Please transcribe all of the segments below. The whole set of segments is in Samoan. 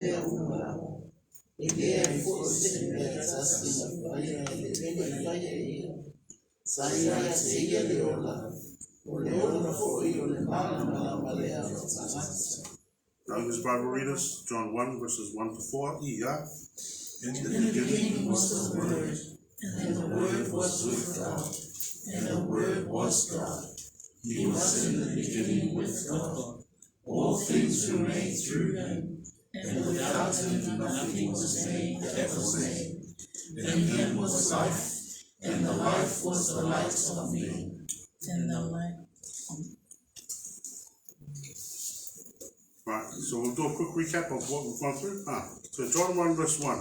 mea uma lava, e leai foi se mea e tasi na faia e le i faia e ia. Sa ia te ia le ola, o le ola foi o le malamalama lea o tagata. English Bible readers, John 1, verses 1 to 4. Ia. In the beginning was the Word, and the Word was with God, and the Word was God. He was in the beginning with God. All things were made through him, and without him nothing was made that was made. In him was life, and the life was the light of men. And the light. Right, so we'll do a quick recap of what we've gone through. So John 1 verse 1.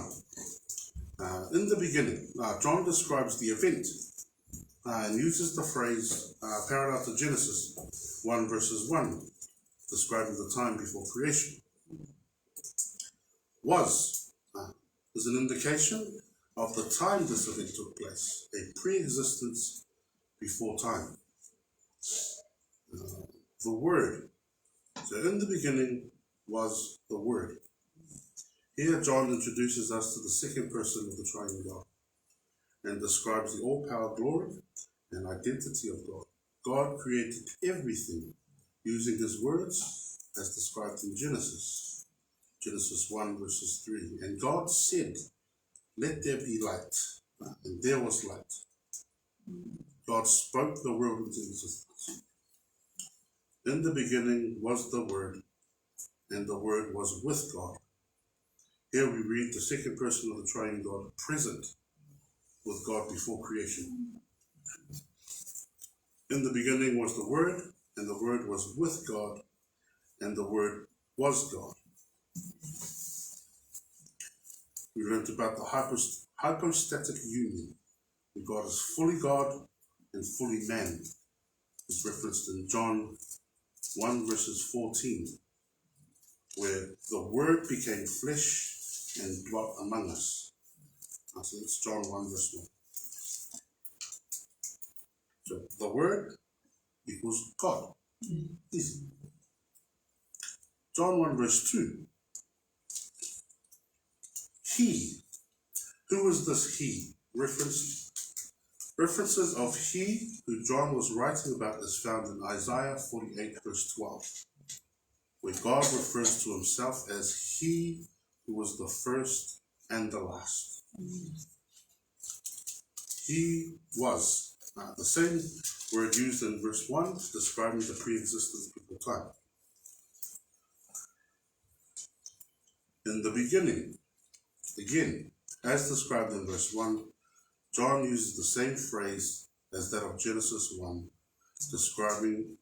In the beginning, John describes the event and uses the phrase parallel to Genesis 1 verses 1, describing the time before creation. Was is an indication of the time this event took place, a pre-existence before time. The Word. So in the beginning was the Word. Here John introduces us to the second person of the triune God and describes the all-power, glory, and identity of God. God created everything using his words as described in Genesis. Genesis 1 verses 3. And God said, let there be light. And there was light. God spoke the world into existence. In the beginning was the Word, and the Word was with God. Here we read the second person of the triune God present with God before creation. In the beginning was the Word, and the Word was with God, and the Word was God. We learned about the hypostatic union, where God is fully God and fully man. It's referenced in John 1 verses 14, where the Word became flesh and dwelt among us. So that's John 1 verse 1. So the Word equals God. Easy. John 1 verse 2. He. Who is this he? References of he who John was writing about is found in Isaiah 48 verse 12, where God refers to himself as he who was the first and the last. He was. The same word used in verse 1 describing the pre-existence before time. In the beginning, again, as described in verse 1, John uses the same phrase as that of Genesis 1, describing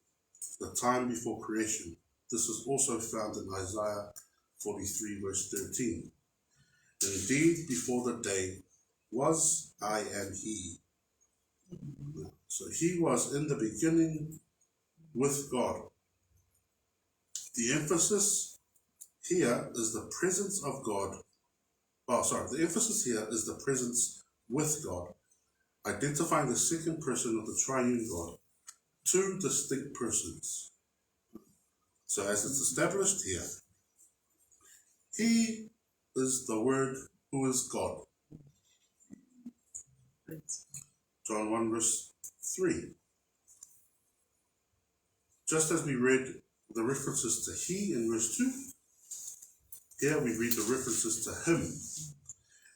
the time before creation. This is also found in Isaiah 43, verse 13. Indeed, before the day was, I am he. So he was in the beginning with God. The emphasis here is the presence of God. Oh, sorry. The emphasis here is the presence with God, identifying the second person of the triune God, two distinct persons. So as it's established here, he is the Word who is God. John 1 verse 3. Just as we read the references to he in verse 2, here we read the references to him,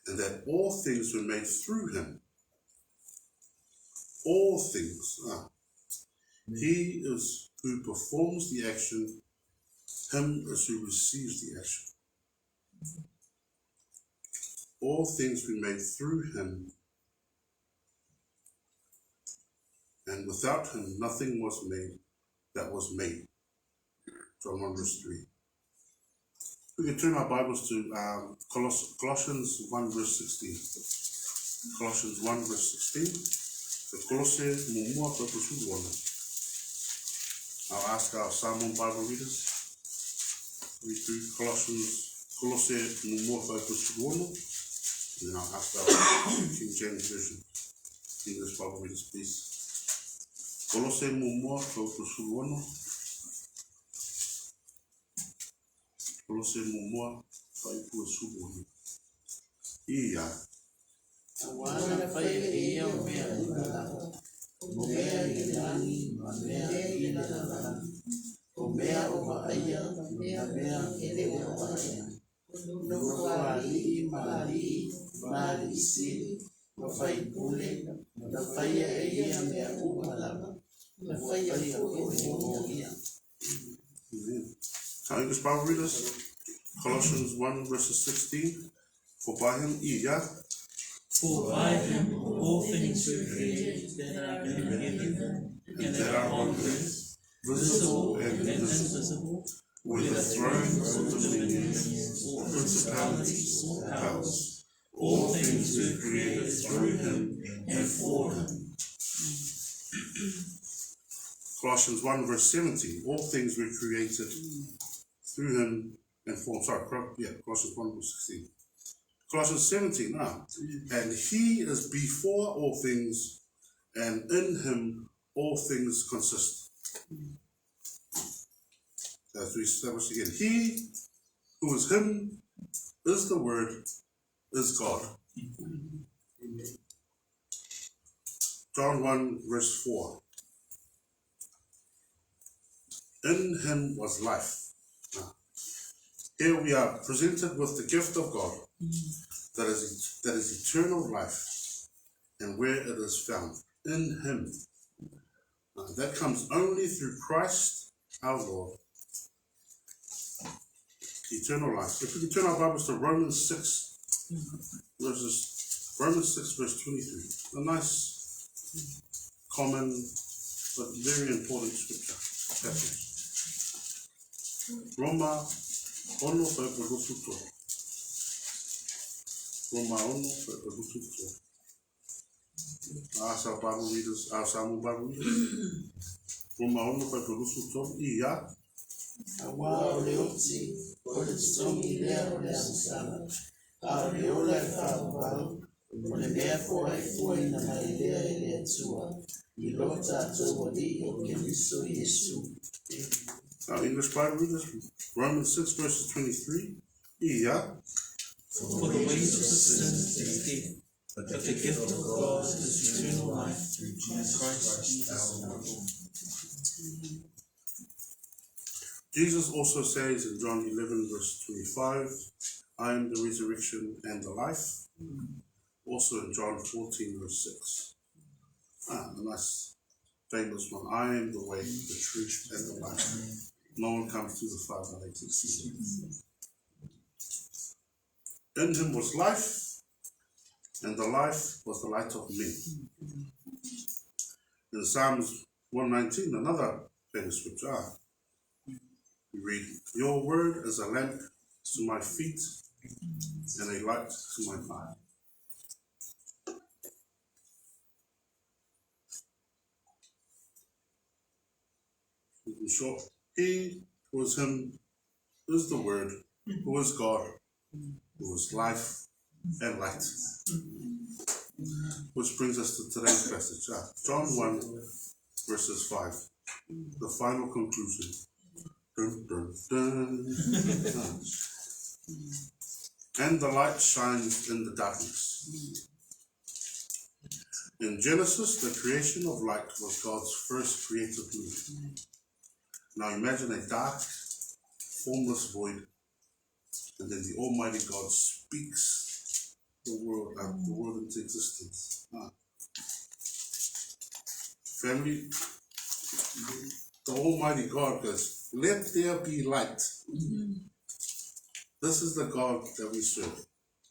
and that all things were made through him. All things. He is who performs the action, him is who receives the action. All things were made through him, and without him nothing was made that was made. John 1 verse 3. We can turn our Bibles to Colossians 1 verse 16. Colossians 1 verse 16. So Kolose mumua fuaipusulu ono. I'll ask our Samoan Bible readers. Read through Colossians, Kolose mumua fuaipusulu ono. And then I'll ask our King James Version English Bible readers, please. Kolose mumua fuaipusulu ono. Kolose mumua. Fuaiupu e 16. Ia. Auā na faia e ia o mea uma lava, o mea i le lagi ma mea i le lalolagi, o mea o vaaia ma mea e le o vaaia, nofo a alii ma alii ma alii sili ma faipule, na faia e ia mea uma lava, na faia foi mo ia. Amen. Our English Bible readers, Colossians 1 verses 16. For by him, ia. For by him all things were created that are in heaven and that are on earth, Visible visible and and invisible, invisible, whether whether thrones thrones or or dominions dominions or or principalities principalities or or powers. powers, All all things things were were created created through through him him and and for for him. him. Colossians 1 verse 17. All things were created through him and for him. Sorry, yeah, Colossians 1 verse 16. Colossians 17, and he is before all things, and in him all things consist. As we establish again, he who is him is the Word, is God. John 1 verse 4. In him was life. Now, here we are presented with the gift of God, that is eternal life, and where it is found, in him. That comes only through Christ our Lord. Eternal life. If we can turn our Bibles to Romans 6, verse 23. A nice, common, but very important scripture passage. Roma ono fuaiupu 23. Roma ono fuaiupu 23. Ask our Bible readers, our Samoan Bible readers. Roma ono fuaiupu 23. Ia. Auā o le oti, o le totogi lea o le agasala, a o le ola e faavavau, o le mea foaifuaina mai lea e le Atua, i lo tatou Alii o Keriso Iesu. Our English Bible readers, Romans 6 verses 23. Ia. For the wages of sin is death, but the gift of God is eternal life through Christ Jesus our Lord. Jesus also says in John 11 verse 25, I am the resurrection and the life. Also in John 14 verse 6. A nice famous one. I am the way, the truth, and the life. No one comes to the Father except me. In him was life, and the life was the light of men. In Psalms 119, another famous scripture, we read, Your word is a lamp to my feet and a light to my path. In short, he who is him is the Word, who is God, who is life and light. Which brings us to today's passage, John 1, verses 5, the final conclusion. Dun, dun, dun. And the light shines in the darkness. In Genesis, the creation of light was God's first creative move. Now imagine a dark, formless void, and then the Almighty God speaks the world into existence. Family, the Almighty God goes, let there be light. Mm-hmm. This is the God that we serve.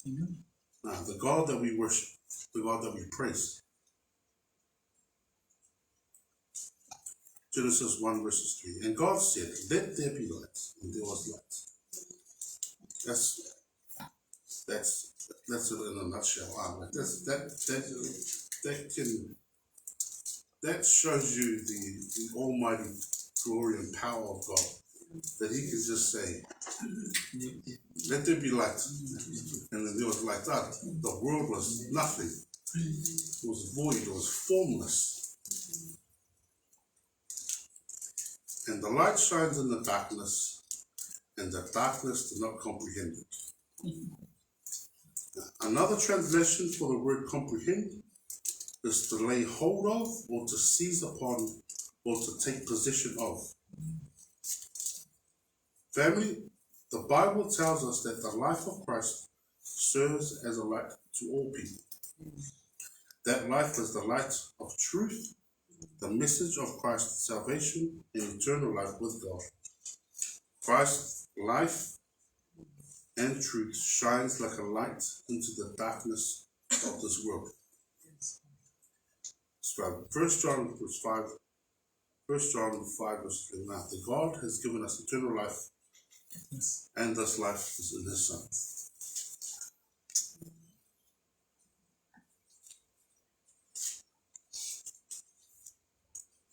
Mm-hmm. Now, the God that we worship, the God that we praise. Genesis 1 verses 3. And God said, let there be light. And there was light. That's it in a nutshell. That shows you the almighty glory and power of God. That he can just say, let there be light. And then there was light. The world was nothing. It was void. It was formless. And the light shines in the darkness, and the darkness did not comprehend it. Another translation for the word comprehend is to lay hold of or to seize upon or to take possession of. Family, the Bible tells us that the life of Christ serves as a light to all people. That life is the light of truth, the message of Christ's salvation and eternal life with God. Christ's life and truth shines like a light into the darkness of this world. So 1 John verse 5, 1 John 5 verse 9, that God has given us eternal life, and this life is in his Son.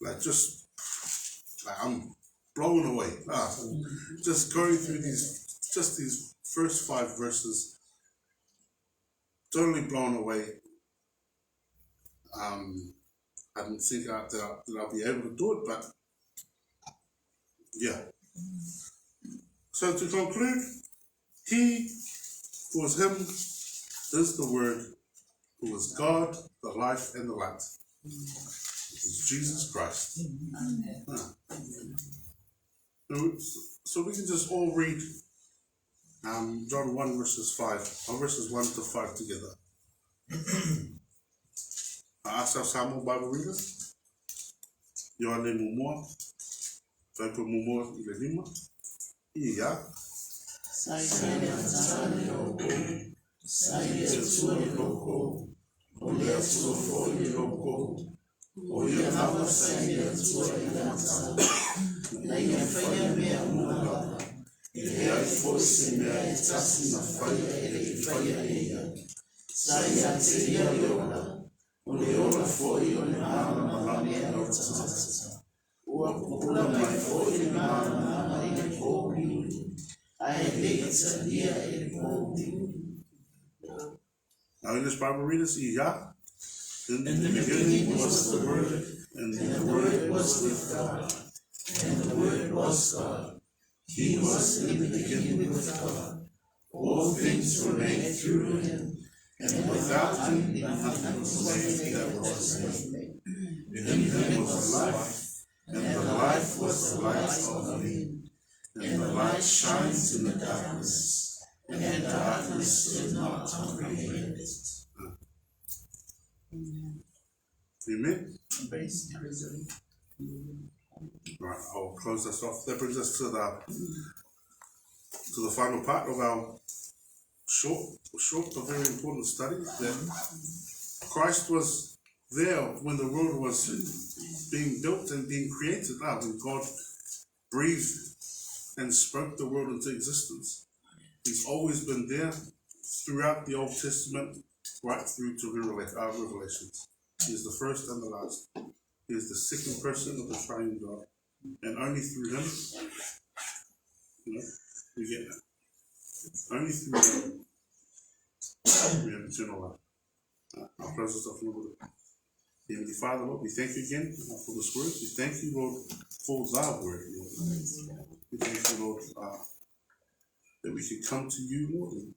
Like just, like I'm blown away. Just going through these first 5 verses, totally blown away. I didn't think that I'll be able to do it, but yeah. So to conclude, he who was him is the Word, who is God, the life, and the light. It's Jesus Christ. Amen. So we can just all read John 1 verses 5, or verses 1 to 5 together. I ask our Samoa Bible readers. Ioane muamua, Faipo muamua i le lima, ia. Sa i le amataga le loko, sa i le Atua le loko, o le Atua foi le loko, o ia lava sa i le Atua i le amataga, na ia faia mea uma lava, e leai foi se mea e tasi na faia e le i faia e ia. Sa ia te ia le ola, o le ola foi o le malamalama o tagata. Ua pupula mai foi le malamalama i le pōuliuli, ae le i talia e le pōuliuli. Now English Bible readers, ia. In In the the beginning beginning was was the the Word, Word, and and the the Word Word was with God, and the Word was God. He was in the beginning with God. All things were made through him, and without him nothing was made that was made. In him was life, and the life was the light of men. And the light shines in the darkness, and the darkness did not comprehend it. Amen. Right, I'll close this off. That brings us to the final part of our short but very important study, that Christ was there when the world was being built and being created, when God breathed and spoke the world into existence. He's always been there throughout the Old Testament, right through to Revelations. He is the first and the last. He is the second person of the triune God. And only through him, we get that. Only through him we have eternal life. I'll close this off in a little bit. Heavenly Father, Lord, we thank you again for this word. We thank you, Lord, for thy word, Lord. We thank you, Lord, that we can come to you, Lord, and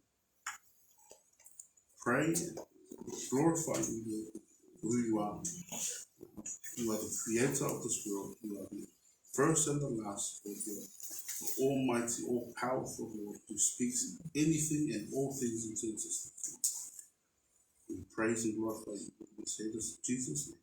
pray and glorify you, Lord, for who you are. You are the creator of this world. You are the first and the last, Lord, you are the almighty, all-powerful Lord, who speaks anything and all things into existence. We praise and glorify you. We say this in Jesus' name.